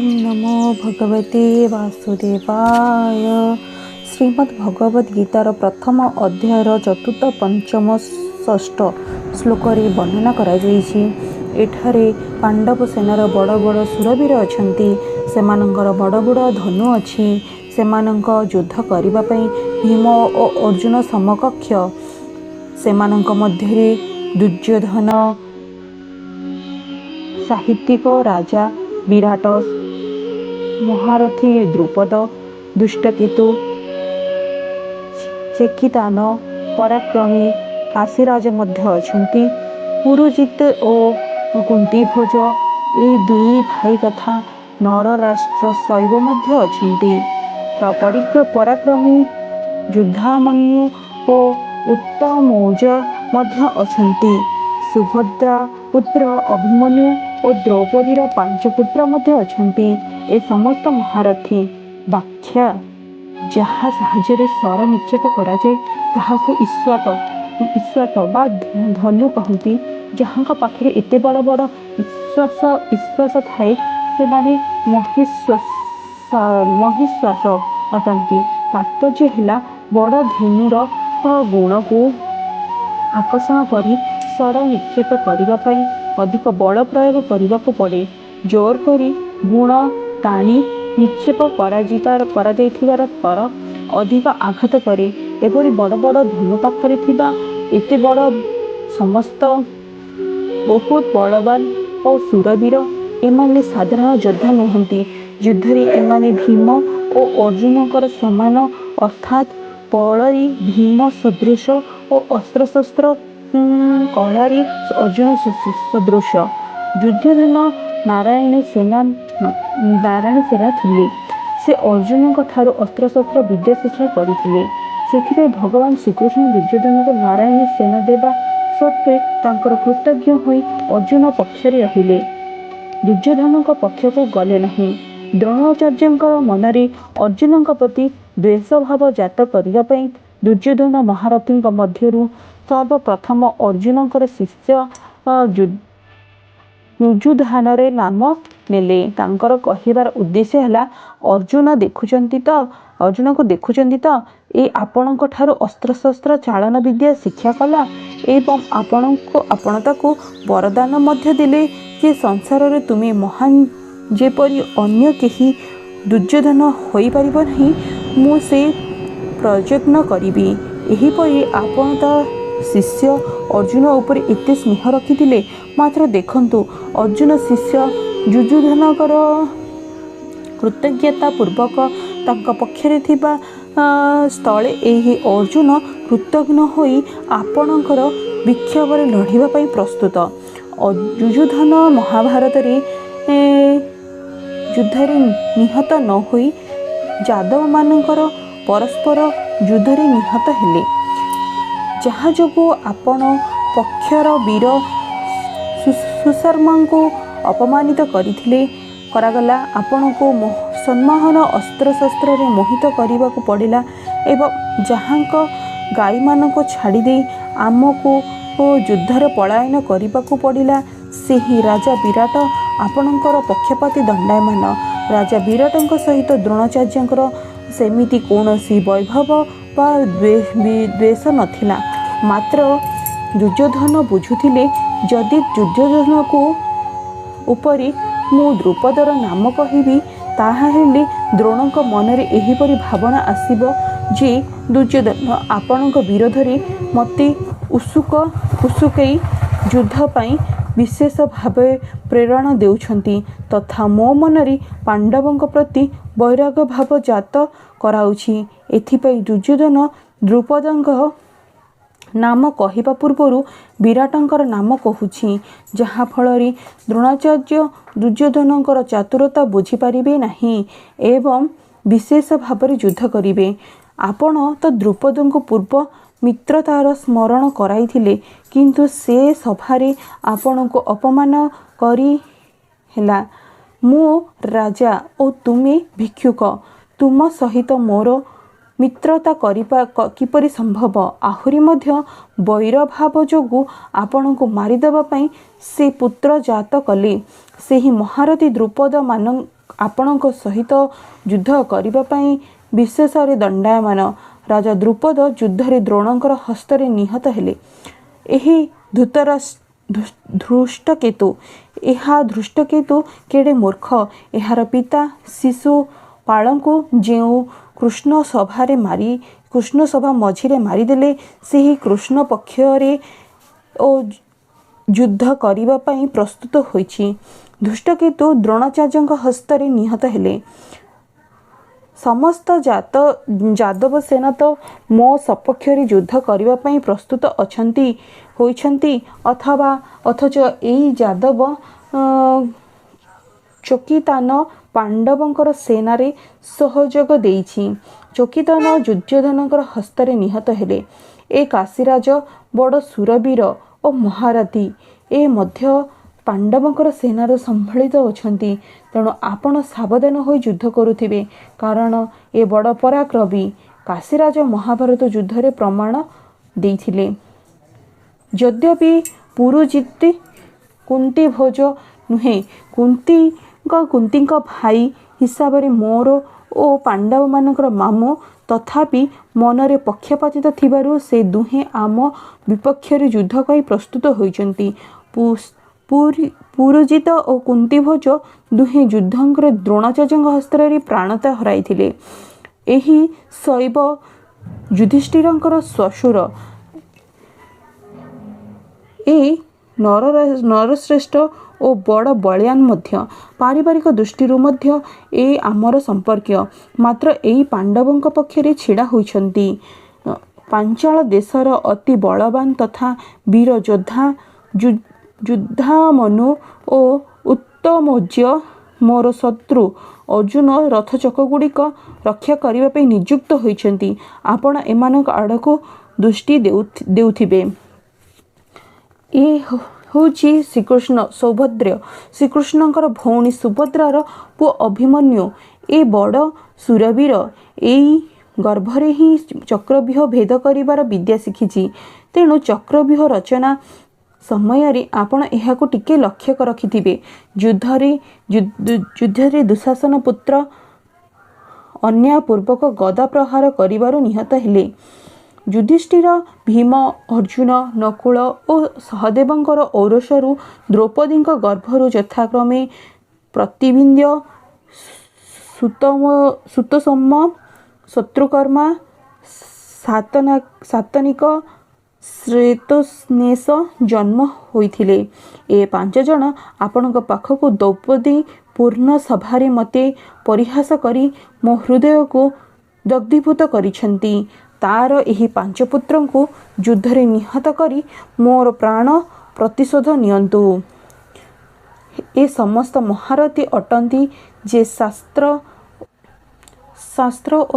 ନମୋ ଭଗବତେ ବାସୁଦେବାୟ। ଶ୍ରୀମଦ୍ ଭଗବଦ ଗୀତାର ପ୍ରଥମ ଅଧ୍ୟାୟର ଚତୁର୍ଥ, ପଞ୍ଚମ, ଷଷ୍ଠ ଶ୍ଲୋକରେ ବର୍ଣ୍ଣନା କରାଯାଇଛି। ଏଠାରେ ପାଣ୍ଡବ ସେନାର ବଡ଼ ବଡ଼ ଶୂରବୀର ଅଛନ୍ତି। ସେମାନଙ୍କର ବଡ଼ ବଡ଼ ଧନୁ ଅଛି। ସେମାନଙ୍କ ଯୁଦ୍ଧ କରିବା ପାଇଁ ଭୀମ ଓ ଅର୍ଜୁନ ସମକକ୍ଷ। ସେମାନଙ୍କ ମଧ୍ୟରେ ଦୁର୍ଯ୍ୟୋଧନ, ସାହିତ୍ୟିକ ରାଜା ବିରାଟ, ମହାରଥୀ ଦ୍ରୁପଦ, ଧୃଷ୍ଟକେତୁ, ଚେକିତାନ, ପରାକ୍ରମୀ କାଶୀରାଜ ମଧ୍ୟ ଅଛନ୍ତି। ପୁରୁଜିତ ଓ କୁନ୍ତିଭୋଜ ଏହି ଦୁଇ ଭାଇ ତଥା ନରରାଷ୍ଟ୍ର ଶୈବ ମଧ୍ୟ ଅଛନ୍ତି। ପରାକ୍ରମୀ ଯୁଧାମନ୍ୟୁ ଓ ଉତ୍ତମୌଜ ମଧ୍ୟ ଅଛନ୍ତି। ସୁଭଦ୍ରା ପୁତ୍ର ଅଭିମନ୍ୟୁ ଓ ଦ୍ରୌପଦୀର ପାଞ୍ଚ ପୁତ୍ର ମଧ୍ୟ ଅଛନ୍ତି। ଏ ସମସ୍ତ ମହାରଥୀ। ବ୍ୟାଖ୍ୟା: ଯାହା ସାହାଯ୍ୟରେ ଶର ନିକ୍ଷେପ କରାଯାଏ, ତାହାକୁ ଇସ୍ୱାତ ବା ଧନୁ କହନ୍ତି। ଯାହାଙ୍କ ପାଖରେ ଏତେ ବଡ଼ ବଡ଼ ଇଶ୍ୱାସ ଥାଏ, ସେମାନେ ମହିଶ୍ୱାସ ଅଟନ୍ତି। ତାତ୍ପର୍ଯ୍ୟ ହେଲା, ବଡ଼ ଧେନୁର ଗୁଣକୁ ଆକର୍ଷଣ କରି ଶର ନିକ୍ଷେପ କରିବା ପାଇଁ ଅଧିକ ବଳ ପ୍ରୟୋଗ କରିବାକୁ ପଡ଼େ। ଜୋର କରି ଗୁଣ ଟାଣି ନିକ୍ଷେପ କରାଯାଇଥିବା ଶର ଅଧିକ ଆଘାତ କରେ। ଏପରି ବଡ଼ ବଡ଼ ଧନୁ ପାଖରେ ଥିବା ଏତେ ବଡ଼ ସମସ୍ତ ବହୁତ ବଳବାନ ଓ ଶୂରବୀର। ଏମାନେ ସାଧାରଣ ଯୋଦ୍ଧା ନୁହନ୍ତି। ଯୁଦ୍ଧରେ ଏମାନେ ଭୀମ ଓ ଅର୍ଜୁନଙ୍କର ସମାନ, ଅର୍ଥାତ୍ ବଳରେ ଭୀମ ସଦୃଶ ଓ ଅସ୍ତ୍ରଶସ୍ତ୍ର କଳାରେ ଅର୍ଜୁନ ସଦୃଶ। ଦୁର୍ଯ୍ୟୋଧନ ନାରାୟଣୀ ସେନା ଥିଲେ। ସେ ଅର୍ଜୁନଙ୍କ ଠାରୁ ଅସ୍ତ୍ରଶସ୍ତ୍ର ବିଦ୍ୟା ଶିକ୍ଷା କରିଥିଲେ। ସେଥିପାଇଁ ଭଗବାନ ଶ୍ରୀକୃଷ୍ଣ ଦୁର୍ଯ୍ୟୋଧନଙ୍କୁ ନାରାୟଣୀ ସେନା ଦେବା ସତ୍ତ୍ୱେ ତାଙ୍କର କୃତଜ୍ଞ ହୋଇ ଅର୍ଜୁନ ପକ୍ଷରେ ରହିଲେ, ଦୁର୍ଯ୍ୟୋଧନଙ୍କ ପକ୍ଷକୁ ଗଲେ ନାହିଁ। ଦ୍ରୋଣାଚାର୍ଯ୍ୟଙ୍କ ମନରେ ଅର୍ଜୁନଙ୍କ ପ୍ରତି ଦ୍ୱେଷଭାବ ଜାତ କରିବା ପାଇଁ ଦୁର୍ଯ୍ୟୋଧନ ମହାରଥୀଙ୍କ ମଧ୍ୟରୁ ସର୍ବପ୍ରଥମ ଅର୍ଜୁନଙ୍କର ଶିଷ୍ୟ ଯୁଯୁଧାନର ନାମ ନେଲେ। ତାଙ୍କର କହିବାର ଉଦ୍ଦେଶ୍ୟ ହେଲା, ଅର୍ଜୁନକୁ ଦେଖୁଛନ୍ତି ତ, ଏ ଆପଣଙ୍କ ଠାରୁ ଅସ୍ତ୍ରଶସ୍ତ୍ର ଚାଳନ ବିଦ୍ୟା ଶିକ୍ଷା କଲା ଏବଂ ଆପଣ ତାକୁ ବରଦାନ ମଧ୍ୟ ଦେଲେ ଯେ ସଂସାରରେ ତୁମେ ମହାନ, ଯେପରି ଅନ୍ୟ କେହି ଦୁର୍ଯ୍ୟୋଧନ ହୋଇପାରିବ ନାହିଁ, ମୁଁ ସେ ପ୍ରଯତ୍ନ କରିବି। ଏହିପରି ଆପଣ ତା ଶିଷ୍ୟ ଅର୍ଜୁନ ଉପରେ ଏତେ ସ୍ନେହ ରଖିଥିଲେ। ମାତ୍ର ଦେଖନ୍ତୁ, ଅର୍ଜୁନ ଶିଷ୍ୟ ଯୁଯୁଧାନଙ୍କର କୃତଜ୍ଞତା ପୂର୍ବକ ତାଙ୍କ ପକ୍ଷରେ ଥିବା ସ୍ଥଳେ ଏହି ଅର୍ଜୁନ କୃତଘ୍ନ ହୋଇ ଆପଣଙ୍କର ବିପକ୍ଷରେ ଲଢ଼ିବା ପାଇଁ ପ୍ରସ୍ତୁତ। ଯୁଯୁଧାନ ମହାଭାରତରେ ଯୁଦ୍ଧରେ ନିହତ ନ ହୋଇ ଯାଦବମାନଙ୍କର ପରସ୍ପର ଯୁଦ୍ଧରେ ନିହତ ହେଲେ, ଯାହା ଯୋଗୁଁ ଆପଣ ପକ୍ଷର ବୀର ସୁଶର୍ମାଙ୍କୁ ଅପମାନିତ କରାଗଲା, ଆପଣଙ୍କୁ ସମ୍ମୋହନ ଅସ୍ତ୍ରଶସ୍ତ୍ରରେ ମୋହିତ କରିବାକୁ ପଡ଼ିଲା ଏବଂ ଯାହାଙ୍କ ଗାଈମାନଙ୍କୁ ଛାଡ଼ିଦେଇ ଆମକୁ ଯୁଦ୍ଧରେ ପଳାୟନ କରିବାକୁ ପଡ଼ିଲା, ସେହି ରାଜା ବିରାଟ ଆପଣଙ୍କର ପକ୍ଷପାତୀ ଦଣ୍ଡାୟମାନ। ରାଜା ବିରାଟଙ୍କ ସହିତ ଦ୍ରୋଣାଚାର୍ଯ୍ୟଙ୍କର ସେମିତି କୌଣସି ବୈରଭାବ ବା ଦ୍ୱେଷ ନଥିଲା। ମାତ୍ର ଦୁର୍ଯ୍ୟୋଧନ ବୁଝୁଥିଲେ, ଯଦି ଦୁର୍ଯ୍ୟୋଧନକୁ ଉପରେ ମୁଁ ଦ୍ରୁପଦର ନାମ କହିବି, ତାହାହେଲେ ଦ୍ରୋଣଙ୍କ ମନରେ ଏହିପରି ଭାବନା ଆସିବ ଯେ ଦୁର୍ଯ୍ୟୋଧନ ଆପଣଙ୍କ ବିରୋଧରେ ମୋତେ ଉସୁକାଇ ଯୁଦ୍ଧ ପାଇଁ ବିଶେଷ ଭାବେ ପ୍ରେରଣା ଦେଉଛନ୍ତି ତଥା ମୋ ମନରେ ପାଣ୍ଡବଙ୍କ ପ୍ରତି ବୈରାଗ୍ୟଭାବ ଜାତ କରାଉଛି। ଏଥିପାଇଁ ଦୁର୍ଯ୍ୟୋଧନ ଦ୍ରୁପଦଙ୍କ ନାମ କହିବା ପୂର୍ବରୁ ବିରାଟଙ୍କର ନାମ କହୁଛି, ଯାହା ଫଳରେ ଦ୍ରୋଣାଚାର୍ଯ୍ୟ ଦୁର୍ଯ୍ୟୋଧନଙ୍କର ଚତୁରତା ବୁଝିପାରିବେ ନାହିଁ ଏବଂ ବିଶେଷ ଭାବରେ ଯୁଦ୍ଧ କରିବେ। ଆପଣ ତ ଦ୍ରୁପଦଙ୍କୁ ପୂର୍ବ ମିତ୍ରତାର ସ୍ମରଣ କରାଇଥିଲେ, କିନ୍ତୁ ସେ ସଭାରେ ଆପଣଙ୍କୁ ଅପମାନ କରି ହେଲା। ମୁଁ ରାଜା ଓ ତୁମେ ଭିକ୍ଷୁକ, ତୁମ ସହିତ ମୋର ମିତ୍ରତା କରିବା କିପରି ସମ୍ଭବ? ଆହୁରି ମଧ୍ୟ ବୈରଭାବ ଯୋଗୁଁ ଆପଣଙ୍କୁ ମାରିଦେବା ପାଇଁ ସେ ପୁତ୍ର ଜାତ କଲେ। ସେହି ମହାରଥୀ ଦ୍ରୁପଦ ଆପଣଙ୍କ ସହିତ ଯୁଦ୍ଧ କରିବା ପାଇଁ ବିଶେଷରେ ଦଣ୍ଡାୟମାନ। ରାଜା ଦ୍ରୁପଦ ଯୁଦ୍ଧରେ ଦ୍ରୋଣଙ୍କର ହସ୍ତରେ ନିହତ ହେଲେ। ଏହି ଧୃଷ୍ଟକେତୁ, ଏହା ଧୃଷ୍ଟକେତୁ କେଡ଼େ ମୂର୍ଖ! ଏହାର ପିତା ଶିଶୁପାଳଙ୍କୁ ଯେଉଁ କୃଷ୍ଣ ସଭା ମଝିରେ ମାରିଦେଲେ, ସେହି କୃଷ୍ଣ ପକ୍ଷରେ ଓ ଯୁଦ୍ଧ କରିବା ପାଇଁ ପ୍ରସ୍ତୁତ ହୋଇଛି। ଧୃଷ୍ଟକେତୁ ଦ୍ରୋଣାଚାର୍ଯ୍ୟଙ୍କ ହସ୍ତରେ ନିହତ ହେଲେ। ସମସ୍ତ ଯାଦବ ସେନା ତ ମୋ ସପକ୍ଷରେ ଯୁଦ୍ଧ କରିବା ପାଇଁ ପ୍ରସ୍ତୁତ ହୋଇଛନ୍ତି ଅଥଚ ଏଇ ଯାଦବ ଚେକିତାନ ପାଣ୍ଡବଙ୍କର ସେନାରେ ସହଯୋଗ ଦେଇଛି। ଚେକିତାନ ଦୁର୍ଯ୍ୟୋଧନଙ୍କ ହସ୍ତରେ ନିହତ ହେଲେ। ଏ କାଶୀରାଜ ବଡ଼ ଶୂରବୀର ଓ ମହାରଥୀ। ଏ ମଧ୍ୟ ପାଣ୍ଡବଙ୍କର ସେନାରେ ସମ୍ମିଳିତ ଅଛନ୍ତି। ତେଣୁ ଆପଣ ସାବଧାନ ହୋଇ ଯୁଦ୍ଧ କରୁଥିବେ, କାରଣ ଏ ବଡ଼ ପରାକ୍ରମୀ। କାଶୀରାଜ ମହାଭାରତ ଯୁଦ୍ଧରେ ପ୍ରମାଣ ଦେଇଥିଲେ। ଯଦ୍ୟପି ପୁରୁଜିତ୍ କୁନ୍ତିଭୋଜ ନୁହେଁ, କୁନ୍ତୀଙ୍କ ଭାଇ ହିସାବରେ ମୋର ଓ ପାଣ୍ଡବମାନଙ୍କର ମାମୁଁ, ତଥାପି ମନରେ ପକ୍ଷପାତିତା ଥିବାରୁ ସେ ଦୁହେଁ ଆମ ବିପକ୍ଷରେ ଯୁଦ୍ଧ ପାଇଁ ପ୍ରସ୍ତୁତ ହୋଇଛନ୍ତି। ପୁରୁଜିତ ଓ କୁନ୍ତିଭୋଜ ଦୁହେଁ ଯୁଦ୍ଧରେ ଦ୍ରୋଣାଚାର୍ଯ୍ୟଙ୍କ ହସ୍ତରେ ପ୍ରାଣ ହରାଇଥିଲେ। ଏହି ଶୈବ୍ୟ ଯୁଧିଷ୍ଠିରଙ୍କର ଶ୍ୱଶୁର। ଏ ନରଶ୍ରେଷ୍ଠ ଓ ବଡ଼ ବଳୀୟାନ ମଧ୍ୟ। ପାରିବାରିକ ଦୃଷ୍ଟିରୁ ମଧ୍ୟ ଏ ଆମର ସମ୍ପର୍କୀୟ। ମାତ୍ର ଏଇ ପାଣ୍ଡବଙ୍କ ପକ୍ଷରେ ଛିଡ଼ା ହୋଇଛନ୍ତି। ପାଞ୍ଚାଳ ଦେଶର ଅତି ବଳବାନ ତଥା ବୀର ଯୋଦ୍ଧା ଯୁଧାମନ୍ୟୁ ଓ ଉତ୍ତମୌଜ ମୋର ଶତ୍ରୁ ଅର୍ଜୁନର ରଥଚକଗୁଡ଼ିକ ରକ୍ଷା କରିବା ପାଇଁ ନିଯୁକ୍ତ ହୋଇଛନ୍ତି। ଆପଣ ଏମାନଙ୍କ ଆଡ଼କୁ ଦୃଷ୍ଟି ଦେଉଥିବେ। ଏ ହେଉଛି ଶ୍ରୀକୃଷ୍ଣ ସୌଭଦ୍ର। ଶ୍ରୀକୃଷ୍ଣଙ୍କର ଭଉଣୀ ସୁଭଦ୍ରାର ପୁଅ ଅଭିମନ୍ୟୁ। ଏ ବଡ଼ ଶୂରବୀର। ଏଇ ଗର୍ଭରେ ହିଁ ଚକ୍ରବ୍ୟୂହ ଭେଦ କରିବାର ବିଦ୍ୟା ଶିଖିଛି। ତେଣୁ ଚକ୍ରବ୍ୟୂହ ରଚନା ସମୟରେ ଆପଣ ଏହାକୁ ଟିକେ ଲକ୍ଷ୍ୟ ରଖିଥିବେ। ଯୁଦ୍ଧରେ ଦୁଃଶାସନ ପୁତ୍ର ଅନ୍ୟାୟପୂର୍ବକ ଗଦା ପ୍ରହାର କରିବାରୁ ନିହତ ହେଲେ। ଯୁଧିଷ୍ଠିର, ଭୀମ, ଅର୍ଜୁନ, ନକୁଳ ଓ ସହଦେବଙ୍କର ଔରସରୁ ଦ୍ରୌପଦୀଙ୍କ ଗର୍ଭରୁ ଯଥାକ୍ରମେ ପ୍ରତିବିନ୍ଧ୍ୟ, ସୁତସୋମ, ଶତ୍ରୁକର୍ମା, ଶତାନୀକ, ଶ୍ରୁତସେନ ଜନ୍ମ ହୋଇଥିଲେ। ଏ ପାଞ୍ଚଜଣ ଆପଣଙ୍କ ପାଖକୁ ଦ୍ରୌପଦୀ ପୂର୍ଣ୍ଣ ସଭାରେ ମୋତେ ପରିହାସ କରି ମୋ ହୃଦୟକୁ ଦଗ୍ଧୀଭୂତ କରିଛନ୍ତି। ତାର ଏହି ପାଞ୍ଚ ପୁତ୍ରଙ୍କୁ ଯୁଦ୍ଧରେ ନିହତ କରି ମୋର ପ୍ରାଣ ପ୍ରତିଶୋଧ ନିଅନ୍ତୁ। ଏ ସମସ୍ତ ମହାରଥୀ ଅଟନ୍ତି ଯେ ଶାସ୍ତ୍ର ଓ